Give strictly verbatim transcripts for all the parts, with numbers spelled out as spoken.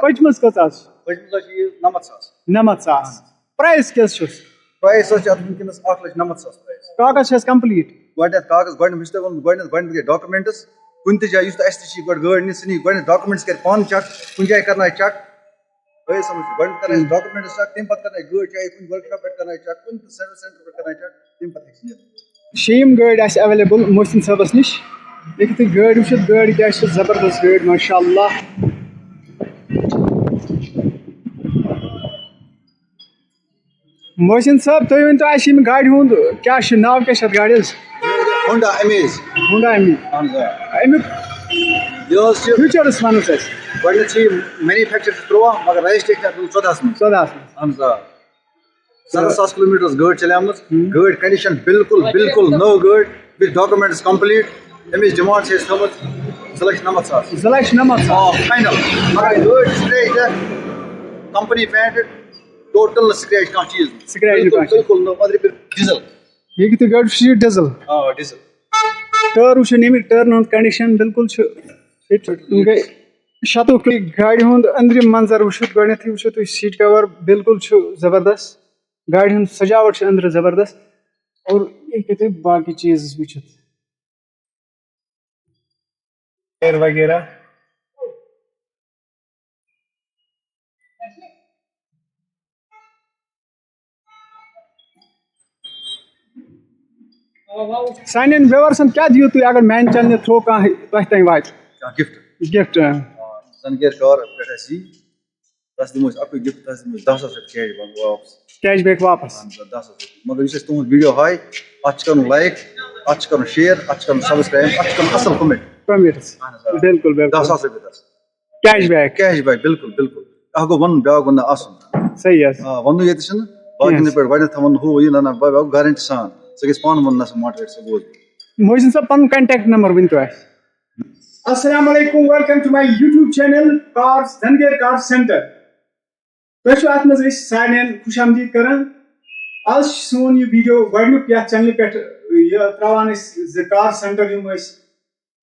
پٔچمٕژ کۭژاہ حظ چھِ؟ پٔچمٕژ حظ چھِ یہِ نَمَتھ ساس۔ نَمَتھ ساس۔ پرٛایِس کیٛاہ حظ چھُس؟ پرٛایِس حظ چھِ اَتھ وٕنکیٚنَس اَکھ لَچھ نَمَتھ ساس پرٛایِس۔ کاغذ چھِ حظ کمپلیٖٹ؟ گۄڈٕنٮ۪تھ کاغذ، گۄڈٕنٮ۪تھ، مےٚ چھُ تۄہہِ ووٚنمُت گۄڈٕنٮ۪تھ، گۄڈٕنٮ۪تھ گٔے ڈاکومٮ۪نٹٕس۔ کُنہِ تہِ جایہِ یُس تہِ اَسہِ تہِ چھِ یہِ گۄڈٕ گٲڑۍ نِنۍ، سُہ نِیہِ گۄڈٕنٮ۪تھ ڈاکومٮ۪نٹٕس کَرِ پانہٕ چیک، کُنہِ جایہِ کَرنایہِ چیک۔ تۄہہِ سَمٕجھ چھُ؟ گۄڈٕنٮ۪تھ کَرنایہِ أسۍ ڈاکومٮ۪نٹٕس چیک، تَمہِ پَتہٕ کَرنایہِ گٲڑۍ، چاہے کُنہِ ؤرٕک شاپ پٮ۪ٹھ کَرنایہِ چیک، کُنہِ تہِ سٔروِس سینٹر پٮ۪ٹھ کَرنایہِ چیک، تَمہِ پَتہٕ ہیٚکہِ سُہ نِتھ۔ شیٚیِم گٲڑۍ آسہِ ایویلیبل محسن صٲبَس نِش۔ ییٚتہِ تُہۍ گٲڑۍ وٕچھِو، گٲڑۍ کیٛاہ چھِ زبردست گٲڑۍ، ماشاء اللہ۔ محسن صٲب، تُہۍ ؤنۍ تو اَسہِ ییٚمہِ گاڑِ ہُنٛد کیٛاہ چھُ ناو، کیٛاہ چھُ اَتھ گاڑِ حظ؟ Honda Amaze. Honda Amaze. اہن حظ آ۔ اَمیُک یہِ حظ چھِ فیوچرس وَنو أسۍ۔ گۄڈٕنٮ۪تھ چھِ یہِ مینوفیکچر چھِ تُرٛواہ، مگر رجسٹریشن چھِ اَتھ منٛز ژۄدہَس منٛز۔ ژۄدہَس منٛز۔ اہن حظ آ۔ سَداہ ساس کِلوٗ میٖٹر ٲس گٲڑۍ چلیمٕژ۔ گٲڑۍ کنڈیشن بالکل، بالکل نٔو گٲڑۍ، بیٚیہِ ڈاکومینٹس کمپلیٖٹ۔ اَمِچ ڈِمانڈ چھِ أسۍ تھٲومٕژ زٕ لَچھ نَمَتھ ساس۔ زٕ لَچھ نَمَتھ ساس۔ آ، فاینل۔ مگر گٲڑۍ سکریچ چھےٚ، کمپنی پینٹ، ٹوٹل نہٕ سکریچ کانٛہہ چیٖز۔ سکریچ نہٕ بالکل، کانٛہہ چیٖز۔ بالکل نہٕ، أنٛدرٕ پٮ۪ٹھ ڈیزل۔ یہِ کہِ تُہۍ گٲڑۍ وٕچھِو، یہِ ڈیزل۔ آ، ڈیزل۔ ٹٲر وٕچھِو، ییٚمِکۍ ٹٲرن ہُنٛد کنڈیشن بالکل چھُ فِٹ۔ یِم گٔے شَتوُہ کِلوٗ گاڑِ ہُنٛد أنٛدرِم منظر وٕچھِو، گۄڈٕنٮ۪تھٕے وٕچھِو تُہۍ سیٖٹ کور بالکل چھُ زبردست۔ گاڑِ ہُنٛد سجاوٹ چھِ أنٛدرٕ زبردست۔ اور یہِ ہیٚکِو تُہۍ باقٕے چیٖز وٕچھِتھ۔ ٹایر وغیرہ۔ سانٮ۪ن ویورسن کیٛاہ دِیِو تُہۍ اگر میانہِ چینلہِ تھرٛوٗ کانٛہہ تۄہہِ تام واتہِ؟ کانٛہہ گفٹ۔ گفٹ۔ آ، زن گیر کار پٮ۪ٹھ اَسہِ یی، تَس دِمو أسۍ اَکُے گفٹ، تَس دِمو أسۍ دَہ ساس رۄپیہِ کیش بیک واپس۔ کیش بیک واپس۔ اہن حظ، دَہ ساس رۄپیہِ۔ مگر یُس اَسہِ تُہُنٛد ویٖڈیو ہاے، اَتھ چھِ کَرُن لایک، اَتھ چھِ کَرُن شیر، اَتھ چھِ کَرُن سبسکرایب، اَتھ چھِ کَرُن اَصٕل کومنٹ۔ کومنٹس۔ اہن حظ، آ۔ بِلکُل، بِلکُل۔ دَہ ساس رۄپیہِ تَس۔ Cash back. کیش بیک، بِلکُل، بِلکُل۔ اَکھ گوٚو وَنُن، بیٛاکھ گوٚو نہٕ آسُن۔ صحیح حظ۔ آ، وَنُن ییٚتہِ چھُنہٕ، باقٕے کینٛہہ۔ نہٕ پٮ۪ٹھ گۄڈٕنٮ۪تھ تھاوَن ہُہ یہِ، نہ، نہ، بہٕ، بہٕ گارنٹی سان۔ ژٕ گژھِ پانہٕ وَنُن، نہ سا موٹیویٹ، ژٕ بوز۔ محسن صٲب، پَنُن کانٹیکٹ نمبر ؤنۍ تو اَسہِ۔ السلام علیکم، welcome to my YouTube channel Cars، زنگیر کار سینٹر۔ تۄہہِ چھُو اَتھ منٛز أسۍ سارنٕے خوش آمدید کران۔ آز چھُ سون یہِ ویٖڈیو گۄڈٕنیُک یَتھ چینلہِ پٮ۪ٹھ یہِ ترٛاوان أسۍ زِ کار سینٹر یِم أسۍ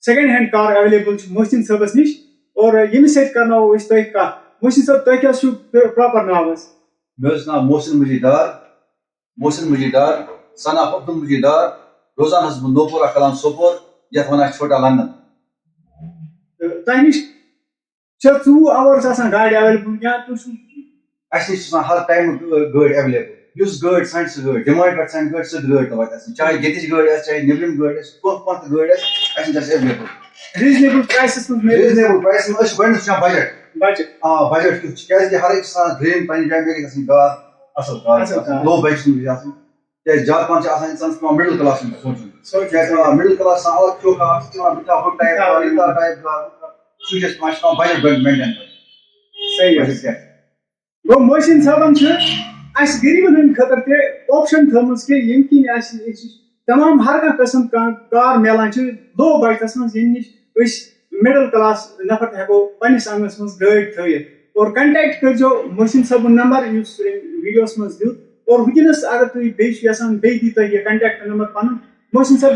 سیکنڈ ہینڈ کار اویلیبل چھِ محسن صٲبَس نِش، اور ییٚمِس سۭتۍ کرناوو أسۍ تۄہہِ کَتھ۔ محسن صٲب، تۄہہِ کیٛاہ چھُو پراپر ناو حظ؟ مےٚ حظ چھُ ناو محسن مجیٖد ڈار، محسن مجیٖد ڈار، son of عبدالمجیٖد ڈار، روزان حظ بہٕ نوپورہ کلان سوپور، یَتھ وَنان چھِ چھوٹا لندن۔ تہٕ تۄہہِ نِش چھا ژوٚوُہ آوٲرٕس آسان گاڑِ اویلیبل یا تُہۍ چھِو؟ اَسہِ نِش چھِ آسان ہر ٹایمہٕ گٲڑۍ اویلیبل۔ یُس گٲڑۍ سانہِ سُہ گٲڑۍ، ڈِمانڈ پٮ۪ٹھ سانہِ گٲڑۍ، سُہ تہِ گٲڑۍ تہِ واتہِ اَسہِ نِش۔ چاہے ییٚتِچ گٲڑۍ آسہِ، چاہے نیٚبرِم گٲڑۍ آسہِ، کانٛہہ، کانٛہہ تہِ گٲڑۍ آسہِ، اَسہِ نِش آسہِ اویلیبل۔ ریٖزنیبل پرٛایسَس منٛز میلہِ؟ ریٖزنیبل پرٛایسَس منٛز، أسۍ چھِ گۄڈٕنیتھ وٕچھان بجٹ۔ بجٹ۔ آ، بجٹ کیُتھ چھُ؟ کیٛازِ کہِ ہر أکِس چھِ آسان ڈرٛیٖم پنٕنہِ جایہِ، مےٚ گژھِ گژھٕنۍ کار اَصٕل کار، اَصٕل کار۔ لو بجٹَس منٛز گژھِ آسٕنۍ۔ کیٛازِ زیادٕ پَہَن چھِ آسان اِنسانَس پٮ۪وان مِڈل کلاس ہُنٛد سونٛچُن۔ سونٛچُن۔ کیٛازِ پٮ۪وان مِڈل کلاس آسان الگ کیٛوٚہ کار، سُہ چھِ وَنان، بہٕ تہِ تھاوٕ ہُہ ٹایپ کار، یہِ کار، ٹایپ کار۔ سُہ چھُ اَسہِ پٮ۪وان، چھِ پٮ۪وان بجٹ بجٹ مینٹین کَرُن۔ صحیح حظ۔ بجٹ کیٛاہ چھُ؟ گوٚو محسن صٲبَن چھُ اَسہِ غریٖبَن ہٕنٛدِ خٲطرٕ تہِ آپشن تھٲومٕژ کہِ ییٚمہِ کِنۍ اَسہِ أسۍ تمام ہر کانٛہہ قٕسم کانٛہہ کار میلان چھِ لو بجٹَس منٛز، ییٚمہِ نِش أسۍ مِڈل کلاس نفر تہِ ہٮ۪کو پنٛنِس آنٛگنَس منٛز گٲڑۍ تھٲوِتھ۔ اور کنٹیکٹ کٔرۍزیو محسن صٲبُن نمبر یُس ویٖڈیوَس منٛز دیُت۔ اور وٕنکیٚنَس اگر تُہۍ بیٚیہِ چھِو یَژھان، بیٚیہِ دِیِو تۄہہِ یہِ کنٹیکٹ نمبر پَنُن۔ محسن صٲب،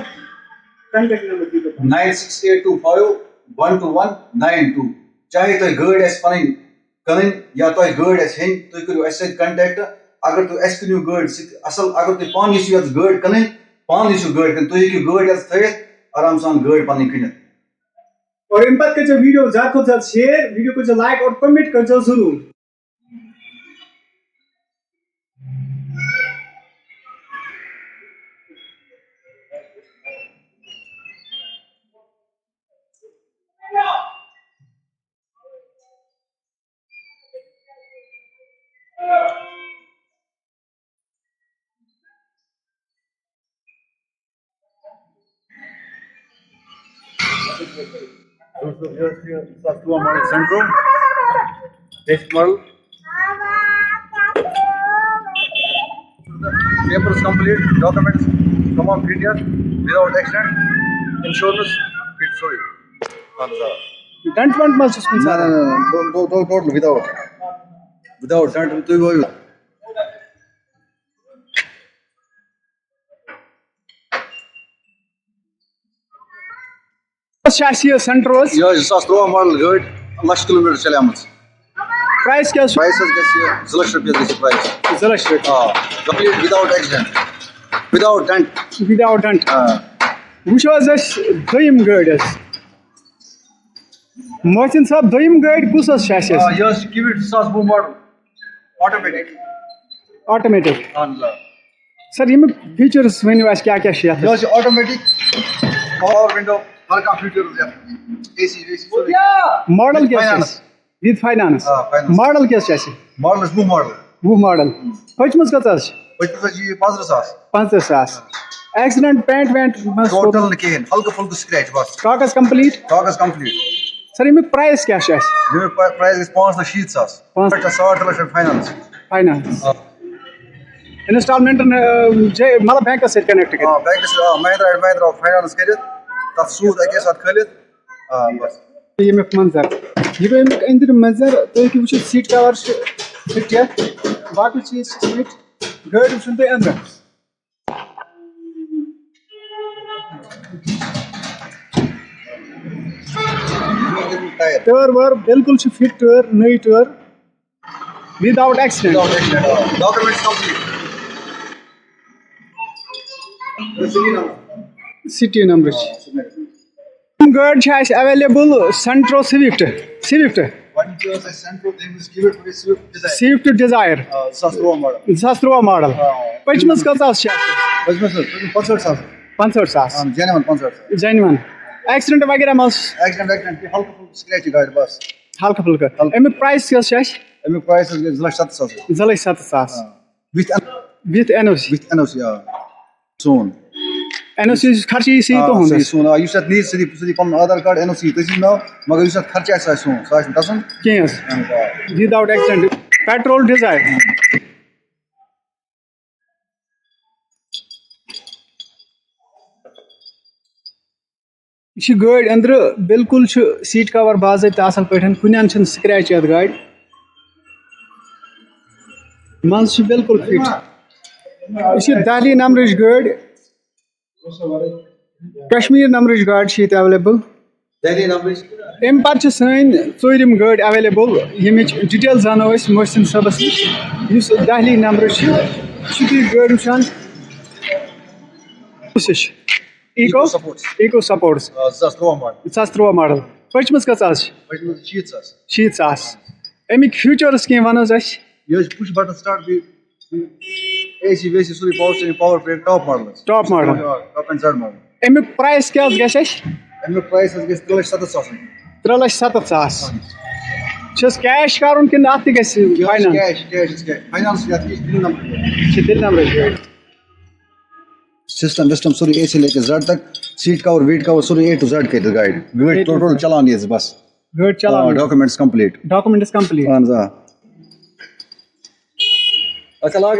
کنٹیکٹ نمبر دِیِو تُہۍ پَنُن۔ Nine six eight two five one two one nine two۔ چاہے تۄہہِ گٲڑۍ آسہِ پَنٕنۍ کٕنٕنۍ یا تۄہہِ گٲڑۍ آسہِ ہیٚنۍ، تُہۍ کٔرِو اَسہِ سۭتۍ کنٹیکٹ۔ اگر تُہۍ اَسہِ کٕنِو گٲڑۍ سۭتۍ اَصٕل، اگر تُہۍ پانہٕ یژھِو یَتھ گٲڑۍ کٕنٕنۍ، پانہٕ یژھِو گٲڑۍ کٕنٕنۍ، تُہۍ ہیٚکِو گٲڑۍ یَتھ تھٲیِتھ، آرام سان گٲڑۍ پَنٕنۍ کٕنِتھ۔ اور اَمہِ پَتہٕ کٔرۍزیو ویٖڈیو زیادٕ کھۄتہٕ زیادٕ شیئر، ویٖڈیو کٔرۍزیو لایک اور کمنٹ کٔرۍزیو ضروٗر۔ دوستو، یہِ حظ چھِ زٕ ساس تُرٛواہ model Santro, basic model. Papers complete, documents تمام فِٹ یَتھ، without accident, insurance فِٹ سورُے۔ اَہَن حظ، آ۔ ڈنٹ ونٹ ما چھُس کُنہِ نہ، ساتہٕ؟ نہ، نہ، نہ، ٹو-، ٹو-، ٹو-، ٹوٹل without، without ڈنٹ، تُہۍ وٲیِو۔ چھِ اَسہِ یہِ سینٹر حظ؟ یہِ حظ چھِ زٕ ساس تُرٛواہ ماڈل گٲڑۍ، لَچھ کِلوٗ میٖٹر چلیمٕژ۔ پرایس کیٛاہ حظ چھُ؟ پرایس حظ گژھِ یہِ زٕ لَچھ رۄپیہِ حظ گژھِ یہِ پرایس۔ زٕ لَچھ رۄپیہِ۔ آ، complete without accident, without didn't. Without didn't. آ۔ وٕچھو حظ أسۍ دوٚیِم گٲڑۍ حظ۔ محسن صٲب، دوٚیِم گٲڑۍ کُس حظ چھِ اَسہِ؟ آ، یہِ حظ چھِ کِوِٹ زٕ ساس وُہ ماڈل، آٹومیٹک۔ آٹومیٹک۔ اہن حظ، آ۔ سر، ییٚمیُک فیٖچٲرٕس ؤنِو اَسہِ، کیٛاہ کیٛاہ چھِ یَتھ یہِ حظ حظ؟ چھِ آٹومیٹک، پاور ونڈو، ہر کانٛہہ فیٖچٲرٕس یَتھ، اے سی وے سی سورُے۔ ماڈل کیٛاہ چھِ فاینانس۔ اَسہِ؟ With finance. آ، فاینانس۔ ماڈل کیٛاہ چھِ اَسہِ؟ ماڈل حظ وُہ ماڈل۔ وُہ ماڈل۔ پٔتمِس کٔژ حظ چھِ؟ پٔتمِس حظ چھِ یہِ پانٛژترٕٛہ ساس۔ پانٛژترٕٛہ ساس۔ ایکسیڈنٹ، پینٹ وینٹ ما حظ ٹوٹل کوٚرمُت؟ نہٕ کِہیٖنۍ، ہلکہٕ پھُلکہٕ سکریچ بس۔ کاغذ کمپلیٖٹ؟ کاغذ کمپلیٖٹ۔ سر، ییٚمیُک پرایس کیٛاہ چھُ اَسہِ؟ ییٚمیُک پرا-، پرایس گژھِ پانٛژھ لچھ شیٖتھ ساس۔ پانٛژھ لچھ۔ ساڑ ترٛےٚ لچھ رۄپیہِ فاینانس۔ فاینانس۔ آ۔ انسٹالمنٹن، آ، جے-، مطلب بینکس سۭتۍ کنیکٹ کٔرِتھ؟ آ، بینکس سۭتۍ، آ، مہندرا اینڈ مہندرا فاینانس کٔرِتھ، تَتھ سوٗد اَکے ساتہٕ کھٲلِتھ۔ آ، بس۔ ییٚمیُک منظر، یہِ گوٚو ییٚمیُک أنٛدرِم منظر۔ تُہۍ ہیٚکِو وٕچھِتھ، سیٖٹ کور چھِ فِٹ یَتھ، باقٕے چیٖز چھِ فِٹ۔ گٲڑۍ وٕچھُن تُہۍ أنٛدرٕ۔ ٹٲر وٲر بِلکُل چھِ فِٹ ٹٲر، نٔوۍ ٹٲر، without accident۔ Without accident، آ۔ Documents complete۔ سِٹی نمبرٕچ۔ یِم گٲڑۍ چھِ اَسہِ ایویلیبل سینٹرو سوِفٹ، سوِفٹ۔ گۄڈٕنِچ ٲس اَسہِ سینٹرو، دوٚیِم ٲس کِوِٹ، بیٚیہِ سوِفٹ ڈِزایَر۔ Swift desire. آ، زٕ ساس تُرٛواہ ماڈل۔ زٕ ساس تُرٛواہ ماڈل۔ آ۔ پٔتمِس کۭژ حظ چھِ اَتھ؟ پٔتمِس حظ، پٔتمِس پانٛژہٲٹھ ساس۔ پانٛژہٲٹھ ساس۔ آ، جینوَن پانٛژہٲٹھ ساس۔ جینوَن۔ ایکسیڈنٹ وغیرہ ما اوس؟ ایکسیڈنٹ ویکسیڈنٹ، یہِ ہلکہٕ پھُلکہٕ سکریچ گاڑِ بس۔ ہلکہٕ پھُلکہٕ۔ ہلکہٕ۔ اَمیُک پرایس کیٛاہ حظ چھُ اَسہِ؟ اَمیُک پرایس حظ گژھِ زٕ لچھ ستتھ ساس۔ زٕ لچھ ستتھ ساس۔ آ۔ وِتھ این-، وِتھ این او سی۔ وِتھ این او سی، آ۔ سون۔ این او سی خرچہٕ یی سُہ یی آ، تُہُنٛد سُہ یی حظ۔ سون، آ، یُس اَتھ نیرِ، سُہ دی، سُہ دی پَنُن آدھار کارڈ، این او سی، تٔتھی ناو، مگر یُس اَتھ خرچہٕ آسہِ، سُہ آسہِ سون، سُہ آسہِ نہٕ تَسُنٛد۔ کینٛہہ حظ۔ اَہَن حظ، آ۔ Without accident، petrol desire. یہِ چھِ گٲڑۍ أنٛدرٕ، بالکل چھُ سیٖٹ کور باضٲبطہٕ اَصٕل پٲٹھۍ، کُنہِ اَندٕ چھُنہٕ سکریچ یَتھ گاڑِ منٛز، چھِ بالکل فِٹ۔ یہِ چھِ دہلی نمبرٕچ گٲڑۍ، کشمیر نمبرٕچ گاڑِ چھِ ییٚتہِ ایویلیبل۔ دہلی نمبرٕچ۔ اَمہِ پتہٕ چھِ سٲنۍ ژوٗرِم گٲڑۍ ایویلیبل، ییٚمِچ ڈیٹیل زانو أسۍ محسن صٲبَس نِش، یُس دہلی نمبرٕچ چھِ۔ چھِ تُہۍ گٲڑۍ وٕچھان؟ کُس ہِش؟ ایٖکو؟ ایٖکو سپورٹس۔ ایٖکو سپورٹس۔ آ، زٕ ساس تُرٛواہ ماڈل۔ زٕ ساس تُرٛواہ ماڈل۔ پٔتمِس کٔژ حظ چھِ؟ پٔتمِس چھِ شیٖتھ ساس۔ شیٖتھ ساس۔ اَمِکۍ فیٖچٲرٕس کینٛہہ وَن حظ اَسہِ۔ یہِ حظ چھِ پُش بٹن سٹارٹ، بیٚیہِ اے سی وے سی سورُے power steering, power brake, top model حظ۔ Top model. Ah, top end Z model. اَمیُک پرایس کیٛاہ حظ گژھِ اَسہِ؟ اَمیُک پرایس حظ گژھِ ترٛےٚ لچھ ستتھ ساس رۄپیہِ۔ ترٛےٚ لچھ ستتھ ساس۔ چھِ حظ کیش کَرُن کِنہٕ اَتھ تہِ گژھِ یہِ حظ چھِ فاینانس؟ کیش، کیش حظ کیش۔ فاینانس چھِ اَتھ، یہِ چھِ دِل نمبر۔ یہِ چھِ دِل نمبرٕچ گٲڑۍ۔ سسٹم وسٹم سورُے اے سی لیکے زیڈ تک، سیٹ کور ویٹ کور سورُے اے ٹو زیڈ کٔرِتھ گاڑِ۔ گٲڑۍ اے ٹو ٹوٹل زیڈ۔ چلاونٕے یٲژ بس۔ گٲڑۍ چلاونٕے۔ آ، ڈاکومنٹس کمپلیٖٹ۔ Documents complete. اہن حظ، آ۔ اچھا، لاگ۔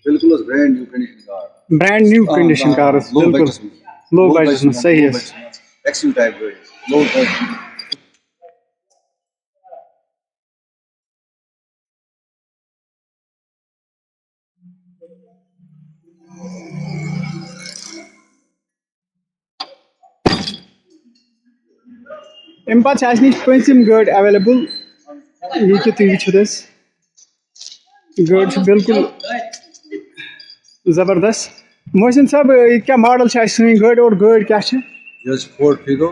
بالکل حظ، برینڈ نیو کنڈیشن کار۔ برینڈ نیو آ، کنڈیشن آ، کار حظ، لو بالکل۔ بجٹس منٛز۔ لو لو بجٹس بجٹس منٛز، منٛز، صحیح لو حظ۔ بجٹس منٛز۔ ایکسیو ٹائپ گٲڑۍ، لو بجٹ۔ اَمہِ پَتہٕ چھِ اَسہِ نِش پوٗنٛژِم گٲڑۍ ایویلیبل، یہِ کہِ تُہۍ وٕچھِو حظ۔ گٲڑۍ چھِ بالکل زبردست۔ محسن صٲب، یہِ کیٛاہ ماڈل چھِ اَسہِ سٲنۍ گٲڑۍ اور گٲڑۍ کیٛاہ چھِ؟ یہِ حظ چھِ فورڈ فیگو،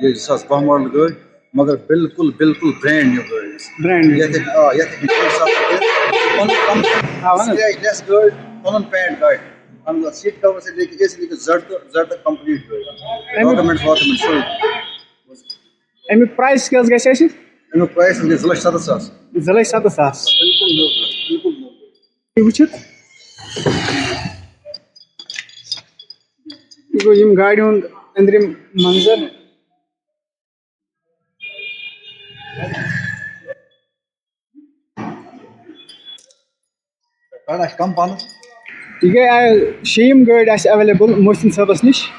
یہِ چھِ زٕ ساس باہ ماڈل گٲڑۍ، مگر بالکل، بالکل برینڈ نیو گٲڑۍ حظ۔ برینڈ نیو۔ یَتھ ہیٚکہِ، آ، یَتھ ہیٚکہِ نہٕ کُنہِ ساتہٕ تہِ پَنُن، پَنُن آ، وَن حظ۔ سکریچ لیس گٲڑۍ، پَنُن پینٹ گاڑِ۔ اَہَن حظ، سیٖٹ کَور سۭتۍ لیکھِتھ، اے سی لیکھِتھ، زَڈ تہٕ، زَڈ تہٕ کمپلیٖٹ گٲڑۍ۔ اَمیُک ڈاکومنٹس واکومنٹس سورُے۔ اَمیُک پرایس کیٛاہ حظ گژھِ اَسہِ؟ اَمیُک پرایس حظ گژھِ زٕ لچھ ستتھ ساس۔ زٕ لچھ ستتھ ساس۔ بالکل نوٚو، بالکل نوٚو۔ تُہۍ وٕچھِتھ، یہِ گوٚو یِم گاڑِ ہُنٛد أنٛدرِم منظر۔ کَڑ اَسہِ کَم پَہَن۔ یہِ گٔے، آ، شیٚیِم گٲڑۍ اَسہِ ایویلیبل محسن صٲبَس نِش۔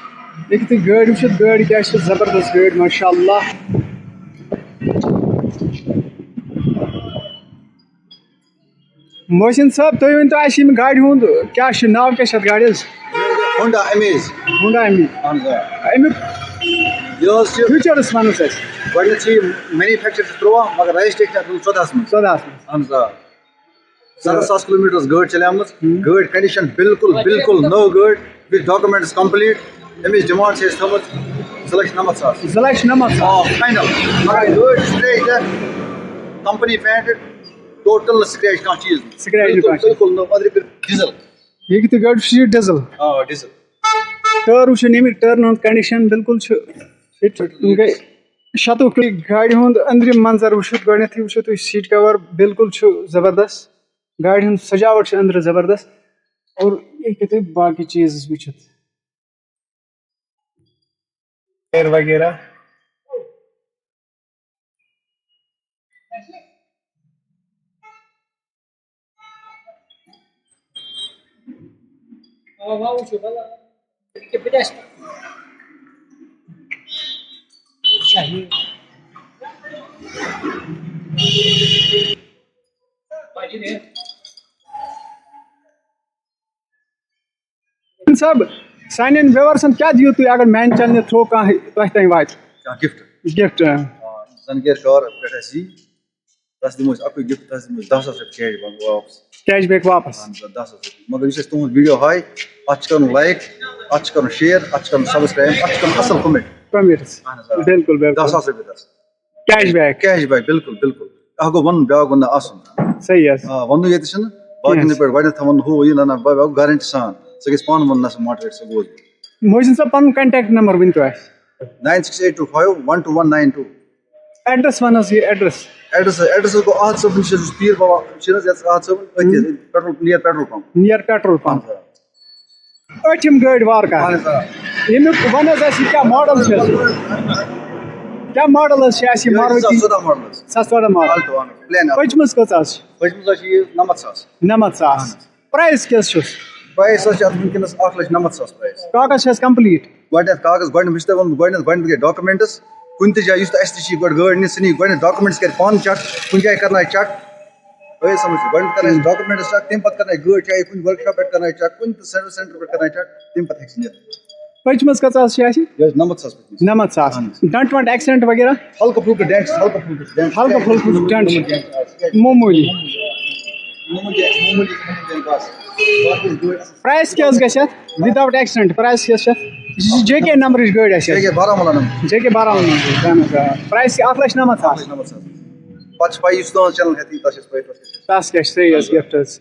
ییٚتہِ تُہۍ گٲڑۍ وٕچھِو، گٲڑۍ کیٛاہ چھِ، زبردست گٲڑۍ، ماشاء اللہ۔ محسن صٲب، تُہۍ ؤنۍ تو اَسہِ، ییٚمہِ گاڑِ ہُنٛد کیٛاہ چھُ ناو، کیٛاہ چھُ اَتھ گاڑِ حظ؟ Honda Amaze. Honda Amaze. اہن حظ آ۔ اَمیُک یہِ حظ چھِ فیٖچٲرٕس وَنُس اَسہِ۔ گۄڈٕنٮ۪تھ چھِ یہِ مینوفیکچر چھِ تُرٛواہ، مگر رجسٹریشن اَتھ گوٚو ژۄدہَس منٛز۔ ژۄدہَس منٛز۔ اہن حظ آ۔ سَتَتھ ساس کِلوٗ میٖٹرَس گٲڑۍ چلیمٕژ۔ ہُم۔ گٲڑۍ کنڈیشن بالکل، بالکل نٔو گٲڑۍ، with documents complete۔ أمِس ڈِمانڈ چھِ أسۍ تھٲومٕژ زٕ لَچھ نَمَتھ ساس۔ زٕ لَچھ نَمَتھ ساس۔ آ، فاینل۔ مگر گٲڑۍ چھِ ترٛیش دِتھ، کمپنی پینٹڈ، ٹوٹل نہٕ سکریچ کانٛہہ چیٖز نہٕ۔ سکریچ نہٕ بالکل، کانٛہہ چیٖز۔ بالکل نٔو، أنٛدرٕ کٔرِتھ ڈیٖزل۔ یہِ کہِ تہِ گٲڑۍ چھِ ڈیٖزل۔ آ، ڈیٖزل۔ ٹٲر وٕچھِو، ییٚمِکۍ ٹٲرن ہُنٛد کنڈیشن بالکل چھُ فِٹ۔ یِم گٔے شَتوُہ کِلوٗ۔ گاڑِ ہُنٛد أنٛدرِم منظر وٕچھِو، گۄڈٕنٮ۪تھٕے وٕچھِو تُہۍ سیٖٹ کور بالکل چھُ زبردست۔ گاڑِ ہُنٛد سجاوٹ چھِ أنٛدرٕ زبردست۔ اور یہِ ہیٚکِو تُہۍ باقٕے چیٖز وٕچھِتھ۔ ٹایَر وغیرہ۔ صٲب، سانٮ۪ن ویورسن کیٛاہ دِیِو تُہۍ اگر میانہِ چینلہِ تھرٛوٗ کانٛہہ تۄہہِ تام واتہِ؟ کانٛہہ گفٹ؟ گفٹ۔ آ، زنگیر کار پٮ۪ٹھ اَسہِ یی، تَس دِمو أسۍ اَکُے گفٹ، تَس دِمو أسۍ دَہ ساس رۄپیہِ کیش بیک واپس۔ کیش بیک واپس۔ اہن حظ آ، دَہ ساس رۄپیہِ۔ مگر یُس اَسہِ تُہُنٛد ویٖڈیو ہاوِ، اَتھ چھُ کَرُن لایک، اَتھ چھُ کَرُن شیئر، اَتھ چھُ کَرُن سبسکرایب، اَتھ چھُ کَرُن اَصٕل کمنٹ۔ کمنٹس۔ اہن حظ آ۔ بالکل، بالکل۔ دَہ ساس رۄپیہِ تَس۔ Cash back. کیش بیک، بالکل، بالکل۔ اَکھ گوٚو وَنُن، بیٛاکھ گوٚو نہٕ آسُن۔ صحیح حظ۔ آ، وَنُن ییٚتہِ چھُنہٕ، باقین کینٛہہ۔ یِتھ پٲٹھۍ گۄڈٕنٮ۪تھ وَنُن ہُہ یہِ، نہ، نہ، بہٕ، بہٕ گارنٹی سان۔ ژٕ گژھِ پانہٕ وَنُن، نہ سا موٹیویٹ، ژٕ بوز۔ محسن صٲب، پَنُن کانٹیکٹ نمبر ؤنۍ تو اَسہِ۔ Nine six eight two five one two one nine two. Address one حظ یہِ ایڈریس۔ ایڈریس، ایڈریس حظ گوٚو احد صٲبُن، چھِ حظ یُس پیٖر بابا چھِ نہٕ حظ یَتھ احد صٲبُن، أتھی حظ، ہُم۔ پیٹرول، نِیر پیٹرول پمپ۔ نِیر پیٹرول پمپ۔ اہن حظ آ۔ أتھۍ یِم گٲڑۍ وارٕ کارٕ۔ اہن حظ آ۔ ییٚمیُک وَن حظ اَسہِ، یہِ کیٛاہ ماڈل چھِ حظ؟ کیٛاہ ماڈل حظ چھِ اَسہِ یہِ یہِ حظ چھِ ماروتی؟ زٕ ساس ژۄداہ ماڈل حظ۔ زٕ ساس ژۄداہ ماڈل۔ آلٹو، اہن حظ، پلین آلٹو۔ پٔتمِس کۭژاہ حظ چھِ؟ پٔتمِس حظ چھِ یہِ نَمَتھ ساس۔ نَمَتھ ساس۔ اہن حظ۔ پرایس کیٛاہ حظ چھُس؟ پرایس حظ چھِ اَتھ وٕنکیٚنَس اَکھ لَچھ نَمَتھ ساس پرایس۔ کاغذ چھِ حظ کمپلیٖٹ؟ گۄڈٕنٮ۪تھ کاغذ، گۄڈٕنٮ۪تھ وٕچھ تۄہہِ ووٚنمُت، گۄڈٕنٮ۪تھ، گۄڈٕنٮ۪تھ گٔے ڈاکومنٹس۔ کُنہِ تہِ جایہِ یُس تہِ اَسہِ نِش یی گۄڈٕ گٲڑۍ نِنہِ، سُہ نِیہِ گۄڈٕنٮ۪تھ ڈاکومنٹس، کَرِ پانہٕ چیک، کُنہِ جایہِ کَرنایہِ چیک۔ تُہۍ حظ سمجھِو، گۄڈٕنٮ۪تھ کَرنایہِ ڈاکومنٹس چیک، تَمہِ پَتہٕ کَرنایہِ گٲڑۍ، چاہے کُنہِ ورک شاپ پٮ۪ٹھ کَرنایہِ چیک، کُنہِ تہِ سروس سینٹر پٮ۪ٹھ کَرنایہِ چیک، تَمہِ پَتہٕ ہیٚکہِ سُہ نِتھ۔ پٔچمٕژ کۭژاہ حظ چھِ اَسہِ؟ یہِ حظ نَمَتھ ساس پٔچمٕژ۔ نَمَتھ ساس۔ اَہَن حظ۔ ڈنٛٹ ونٛٹ ایکسیڈنٹ وغیرہ؟ ہلکہٕ پھُلکہٕ ڈینٹ، ہلکہٕ پھُلکہٕ ڈینٹ۔ ہلکہٕ پھُلکہٕ ڈینٹ۔ معموٗلی۔ معموٗلی، معموٗلی، معموٗلی بس۔ باقٕے گٲڑۍ اَصٕل۔ پرایس کیٛاہ حظ گژھِ اَتھ؟ وداؤٹ ایکسیڈنٹ پرایس کیٛاہ چھِ اَتھ؟ یہِ چھِ جے کے نمبرٕچ گٲڑۍ اَسہِ۔ جے کے بارہمولہ نمبر۔ جے کے بارہمولہ نمبر، اہن حظ، آ۔ پرایس چھِ اَکھ لَچھ نَمَتھ ساس۔ اَکھ لَچھ نَمَتھ ساس۔ پَتہٕ چھِ پَے یُس تُہٕنٛز چینل ہٮ۪تھ یی، تَتھ چھِ اَسہِ پَے، تَتھ چھِ اَسہِ۔ تَس کیٛاہ چھِ صحیح حظ گفٹ حظ۔